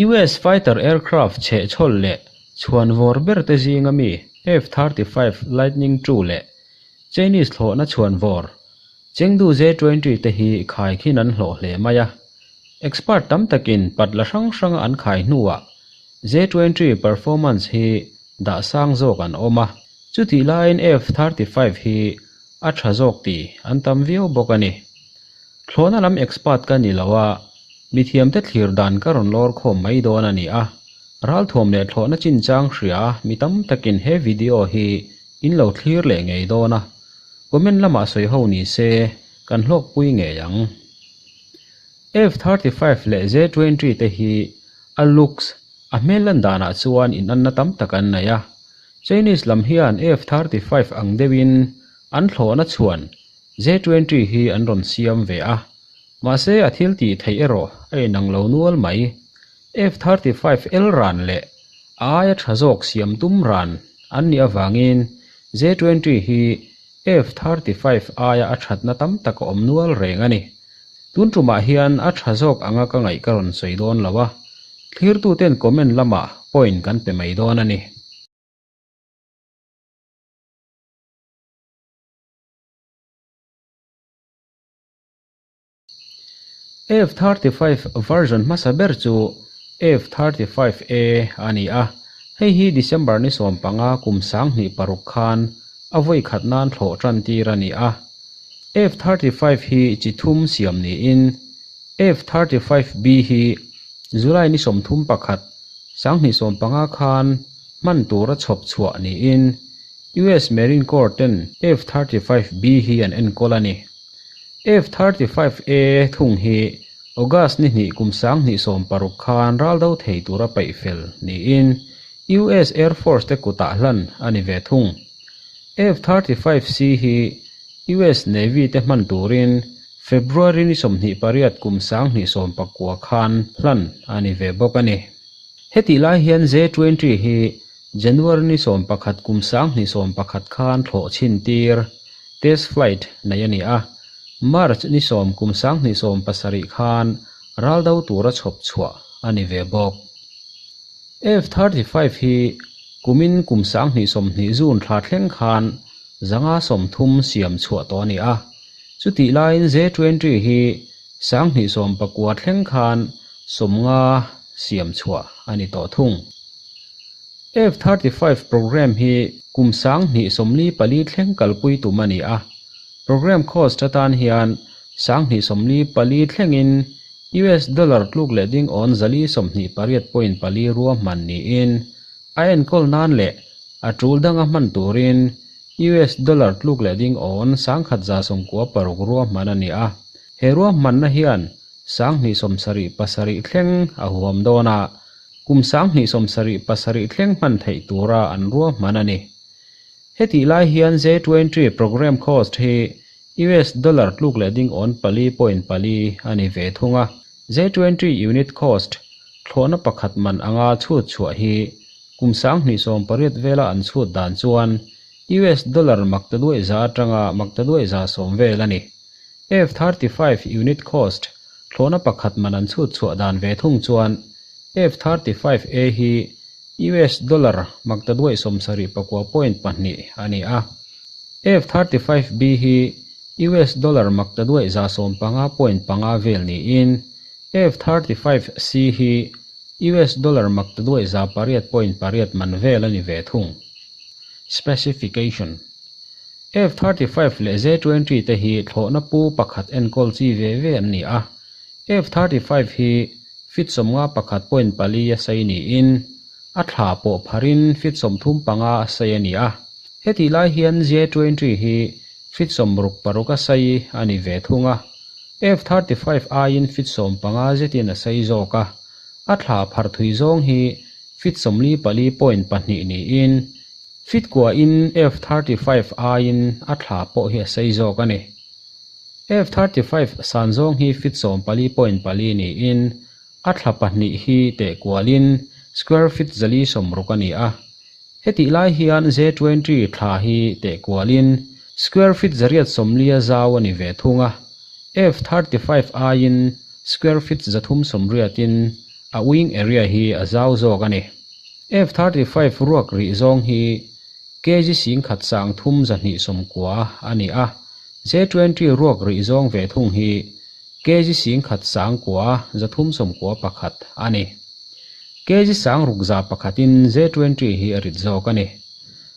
US fighter aircraft chhehchhawl leh chhuanvawr berte zinga mi F-35 Lightning II leh Chinese thlawhna chhuanvawr Chengdu J-20 te hi khaikhin an hlawh hle mai a. Expert tam takin patla hrang hranga an khai hnuah J-20 performance hi dah sang zawk an awm a, chutih laiin F-35 hi a tha zawk tih an tam viau bawk a ni. Thlawhna lam expert ka ni lo a, mithiamte thlir dan ka rawn lawr khawm mai dawn a ni a. Ralthuam leh thlawhna chinchang hria mi tam takin he video hi in lo thlir leh ngei dawn a, comment lamah sawi ho ni se kan hlawkpui ngei ang. F-35 leh J-20 te hi a looks, a hmel lan danah chuan inanna tam tak an nei a. Chinese lam hian F-35 ang deuhin an thlawhna chhuan J-20 hi an rawn siam ve a. Mahse a thil tih theih erawh a inang lo nual mai. F-35 el ran leh a aia tha zawk siam tum ran an nih avangin J-20 hi F-35 aia a thatna tam tak a awm nual reng a ni. Tun tumah hian a tha zawk anga ka ngaih ka rawn sawi dawn lo a, thlirtuten comment lamah point kan pe mai dawn a ni. F-35 version hmasa ber chu F-35A a ni a, hei hi December ni 15 kum 2006 khan a vawi khat nan thlawh tan tir a ni a. F-35 hi chi thum siam niin F-35B hi July ni 31, 2015 khan hman tura chhawp chhuah niin US Marine Corps ten F-35B hi an enkawl a ni. F-35A thung hi August ni hnih kum 2016 khan ral do thei tura peih fel niin US Air Force te kutah hlan a ni ve thung. F-35C hi US Navy te hman turin February ni 28 kum 2019 khan hlan a ni ve bawk a ni. Hetih lai hian J-20 hi January ni 11 kum 2021 khan thlawh chhin tir, test flight, nei a ni a. March ni 10 kum 2017 khan ral do tura chhawp chhuah a ni ve bawk. F-35 hi kumin kum 2020 June thla thleng khan 130 siam chhuah tawh a ni a. Chutih laiin J-20 hi 2019 thleng khan 50 siam chhuah a ni tawh thung. F-35 program hi kum 2044 thleng kalpui tum a ni a. Program cost atan hian 2044 thlengin US dollar tluk leh ding awn 428.4 rua hman niin a enkawl nan leh a tul danga hman turin US dollar tluk leh ding awn 1,196 rua hman a ni a. He rua hmanna hian 2077 thleng a huam dawn a, kum 2077 thleng hman theih tura an rua hman a ni. Hetih lai hian J-20 program cost hi US dollar tluk leh ding awn 4.4 a ni ve thung a. J-20 unit cost thlawhna pakhat man anga chhut chhuah hi kum 2018 vela an chhut dan chuan US dollar makta duai za atanga makta duai za sawm vel a ni. F-35 unit cost thlawhna pakhat man an chhut chhuah dan ve thung chuan F-35A hi US dollar makta duai 79.2 a ni a. F-35B hi US dollar makta duai za 15.5 vel niin F-35C hi US dollar makta duai za 8.8 man vel a ni ve thung. Specification F-35 leh J-20 te hi thlawhna pu pakhat enkawl chi ve ve an ni a. F-35 hi feet 51.4 a sei niin a thla pawh pharin feet 35 a sei a ni a. Hetih lai hian J-20 hi feet 66 a sei a ni ve thung a. F-35 aiin feet 15 zetin a sei zawk a. A thla phar thui zawng hi feet 44.2 niin feet kua in F-35 aiin a thla pawh hi a sei zawk a ni. F-35 san zawng hi feet 14.4 niin a thla pahnih hi teh kualin square feet 160 a ni a. Hetih lai hian J-20 thla hi teh kualin square feet 840 a zau a ni ve thung a. F-35 aiin square feet 380 in a wing area hi a zau zawk a ni. F-35 ruak rih zawng hi kg 10,000 329 a ni a, J-20 ruak rih zawng ve thung hi kg 10,931 a ni. Kg 601 in J-20 hi a rit zawk a ni.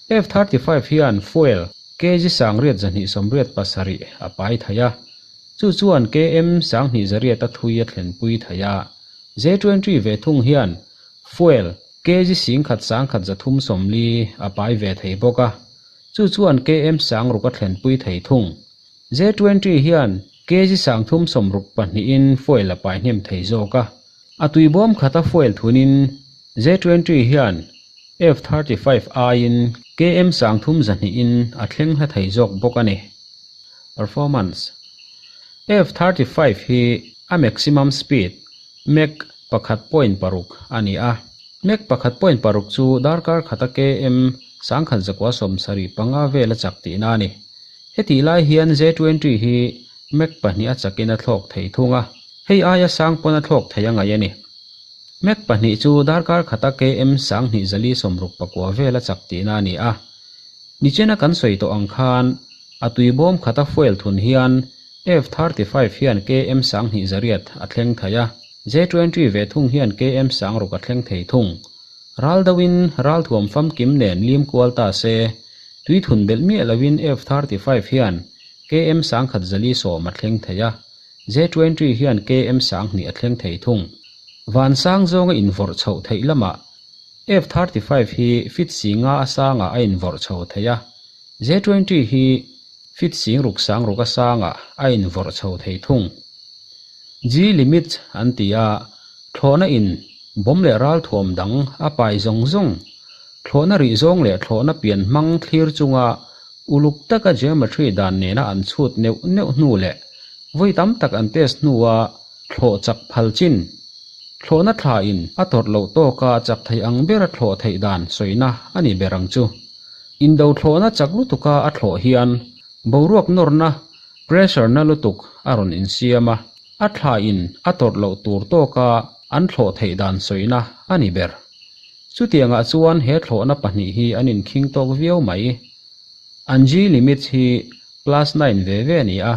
F-35 hian fuel kg 8,287 a pai thei a, chu chuan km 2,800 a thui a thlenpui thei a. J-20 ve thung hian fuel kg 10,130 a pai ve thei bawk a, chu chuan km 6 a thlenpui thei thung. J-20 hian kg 362 in fuel a pai hnem thei zawk a. A tuibawm khata fuel thunin J-20 hian F-35 aiin km 300 in a thleng hla thei zawk bawk a ni. Performance F-35 hi a maximum speed Mach 1.6 a ni a. Mach 1.6 chu darkar khata km 1175 vel a chak tihna a ni. Heti lai hian J-20 hi Mach 2 a chakin a thlawk thei thung a, hei aia sang pawn a thlawk thei a ngaih a ni. Mach 2 chu darkar khata km 2469 vel a chak tihna a ni a. Nichena kan sawi tawh ang khan a tuibawm khata fuel thun hian F-35 hian km 2,800 a thleng thei a, J-20 ve thung hian km 6 a thleng thei thung. Ral deuhin ral thuam famkim nen lim kual ta se, tui thun belh miah loin F-35 hian km 1,110 a thleng thei a, J-20 hian km 2,000 a thleng thei thung. Van sang zawnga invawrh chhoh theih lamah F-35 hi fit singa a sangah a invawrh chho thei a, J-20 hi fit sing ruk sang ruk a sangah a invawrh chho thei thung. G limit an ti a, thlawhna in bawm leh ral thuam dang a pai zawng zawng, thlawhna rih zawng leh thlawhna pian hmang thlir chunga uluk taka geometry dan nena an chhut neuh neuh hnu leh vawi tam tak an test hnua thlawh chak phal chin. Thlawhna thla in a tawrh loh tawka chak thei ang bera thlawh theih dan sawina a ni ber ang chu. Indo thlawhna chak lutuka a thlawh hian boruak nawrna, pressure na lutuk a rawn insiam a, a thla in a tawrh loh tur tawka an thlawh theih dan sawina a ni ber. Chutiangah chuan he thlawhna pahnih hi an inkhing tawk viau mai. An G limits hi plus 9 ve ve a ni a,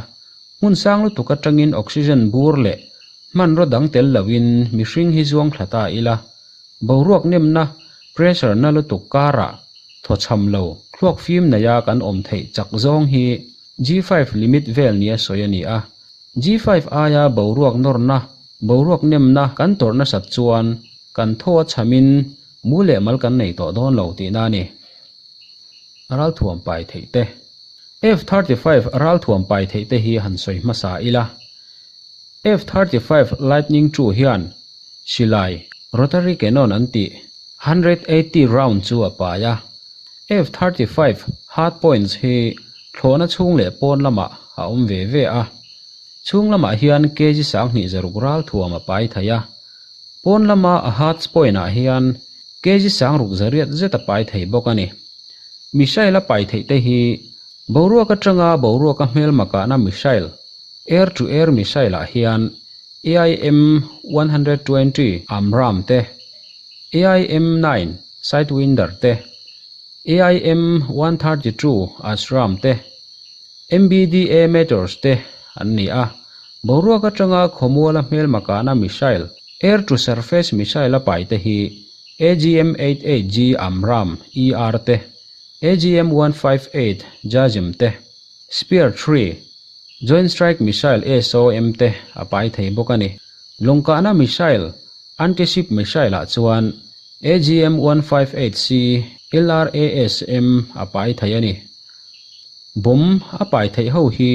hmun sang lutuk atangin oxygen bur leh hmanraw dang tel loin mihring hi zuang thla ta ila, boruak nemna, pressure na lutuk karah thawchham lo thluak fim neia kan awm theih chak zawng hi G5 limit vel nia sawi a ni a. G5 aia boruak nawrna, boruak nemna kan tawrh nasat chuan kan thaw a chhamin mu leh mal kan nei tawh dawn lo tihna a ni. Ral thuam pai theih te. F-35 ral thuam pai theih te hi han sawi hmasa ila. F-35 Lightning II hian silai, rotary cannon an tih, 180 round chu a pai a. F-35 hardpoints hi thlawhna chhung leh pawn lamah a awm ve ve a. Chhung lamah hian kg 26 ral thuam a pai thei a. Pawn lama a hardpoint ah hian kg 600 zet a pai thei bawk a ni. Missile a pai theih te hi boruak atanga boruak a hmelma kahna missile, air to air missile ah hian AIM 120 Amram te, AIM 9 Sidewinder te, AIM 132 Ashram te, MBDA Meteors te an ni a. Boruak atanga khawmuala hmelma kahna missile, air to surface missile a pai te hi AGM 88G Amram ER te, AGM 158 JASSM te, Spear 3 Joint Strike Missile SOM te a pai thei bawk a ni. Lawngkahna missile, anti-ship missile ah chuan AGM 158C LRASM a pai thei a ni. Bomb a pai theih ho hi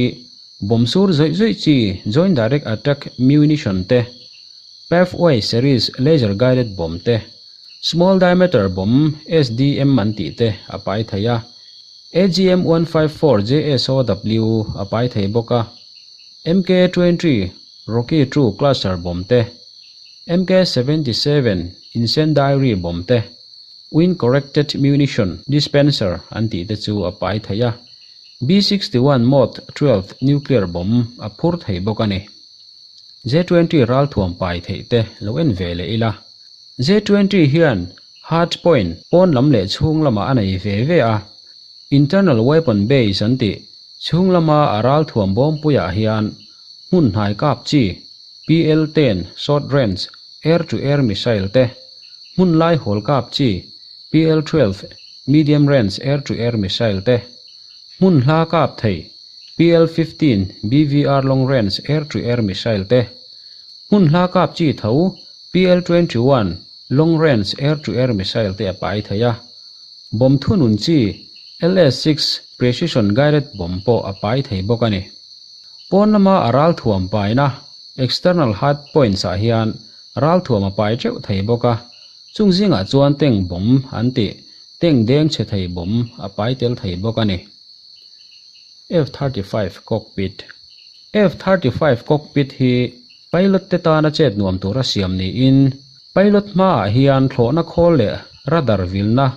bomb sur zawih zawih chi Joint Direct Attack Munition te, Paveway series laser guided bomb te, small diameter bomb SDM an tih te a pai thei a, AGM 154 JSOW a pai thei bawk a, MK 20 Rocky 2 cluster bomb te, MK 77 incendiary bomb te, wind corrected munition dispenser an tih te chu a pai thei a, B-61 Mod 12 nuclear bomb a phur thei bawk a ni. J-20 ralthuam pai theih te lo en ve leh ila. J-20 hian hard point pawn lam leh chhung lamah a nei ve ve a. Internal weapon base an tih chhung lama a ralthuam bawmpuiah hian hmun hnai kap chi PL-10 short range air-to-air missile te, hmun lai hawl kap chi PL-12 medium range air-to-air missile te, hmun hla kap thei PL-15 BVR long range air-to-air missile te, hmun hla kap chi tho PL-21 long range air-to-air missile te a pai thei a. Bomb thunun chi LS-6 precision guided bomb pawh a pai thei bawk a ni. Pawn lama a ralthuam paina external hard points ah hian ralthuam a pai teuh thei bawk a, chung zingah chuan tank bomb an tih tank deng chhe thei bomb a pai tel thei bawk a ni. F-35 Cockpit F-35 cockpit hi pilot te tana chet nuam tura siam niin pilot hmaah hian thlawhna khawl leh radar vilna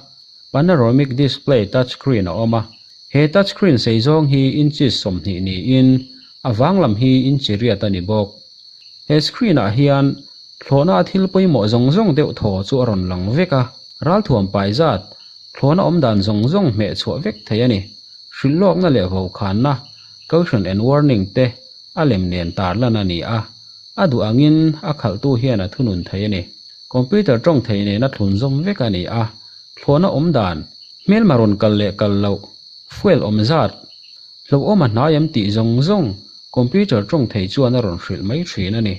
panoramic display touch screen a awm a. He touch screen sei zawng hi inches 20 niin a vang lam hi inchi riat a ni bawk. He screen ah hian thlawhna a thil pawimawh zawng zawng deuh thaw chu a rawn lang vek a, ralthuam pai zat thlawhna awm dan zawng zawng hmeh chhuah vek thei a ni. Hrilhlawkna leh vokhanna, caution and warning, te a lem nen tarlan a ni a, a duh angin a khalhtu hian a thunun thei a ni. Computer tawng thei nena thlun zawm vek a ni a, thlawhna awm dan, hmelma rawn kal leh kal loh, fuel awm zat, hlauhawm a hnai em tih zawng zawng computer tawng thei chuan a rawn hrilh mai thin a ni.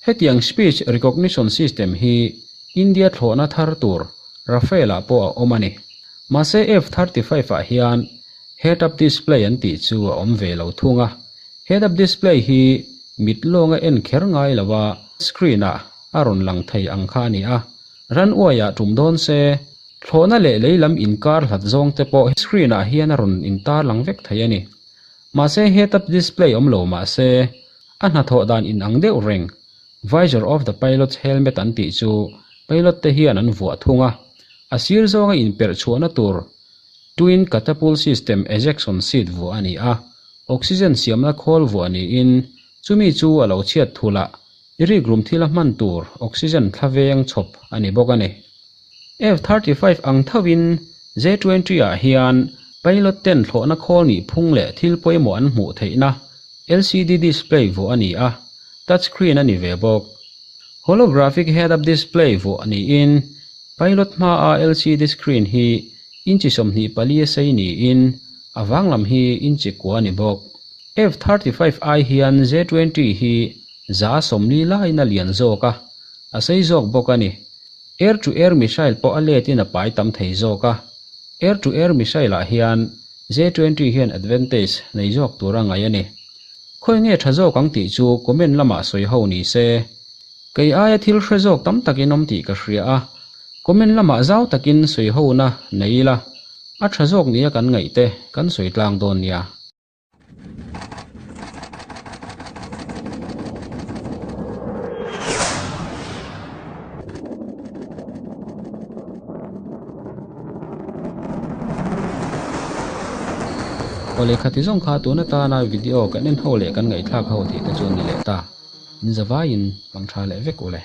Hetiang speech recognition system hi India thlawhna thar tur Rafale-ah pawh a awm a ni. Mahse F-35 ah hian head-up display an tih chu a awm ve lo thung a. Head-up display hi mit lawnga en kher ngai lo a, screen-ah a rawn lang thei ang kha a ni a. Ran uaiah tum dawn se, thlawhna leh lei lam inkar hlat zawng te pawh screen-ah hian a rawn intar lang vek thei a ni. Mahse head-up display awm lo mahse, a hnathawh dan inang deuh reng. Visor of the pilot's helmet an tih chu pilot te hian an vuah thung a, a sir zawnga inperh chhuahna tur twin catapult system ejection seat vuah a ni a, oxygen siamna khawl vuah niin chumi chu a lo chhiat thulh a, rikrum thila hman tur oxygen thla veng chhawp a ni bawk a ni. F-35 ang thovin J-20 ah hian pilot ten thlawhna khawl nih phung leh thil pawimawh an hmuh theihna LCD display vuah a ni a, touch screen a ni ve bawk. Holographic head-up display vuah niin pilot hmaa LCD screen hi inchi 24 a sei niin a vang lam hi inchi kua a ni bawk. F-35 ai hian J-20 hi 140 laiin a lian zawk a, a sei zawk bawk a ni. Air-to-air missile pawh a letin a pai tam thei zawk a. Air-to-air missile ah hian J-20 hian advantage nei zawk tur a ngaih a ni. Khawi nge tha zawk ang tih chu comment lamah sawi ho ni se. Kei aia thil hre zawk tam takin awm tih ka hria a, comment lamah zau takin sawi ho na nei ila, a tha zawk nia kan ngaih te kan sawi tlang dawn nia. Aw lehkha ti zawng kha tun atana video kan en ho leh kan ngaihthlak ho tih te chu a ni leh ta. In zavaiin hmang tha leh vek u le.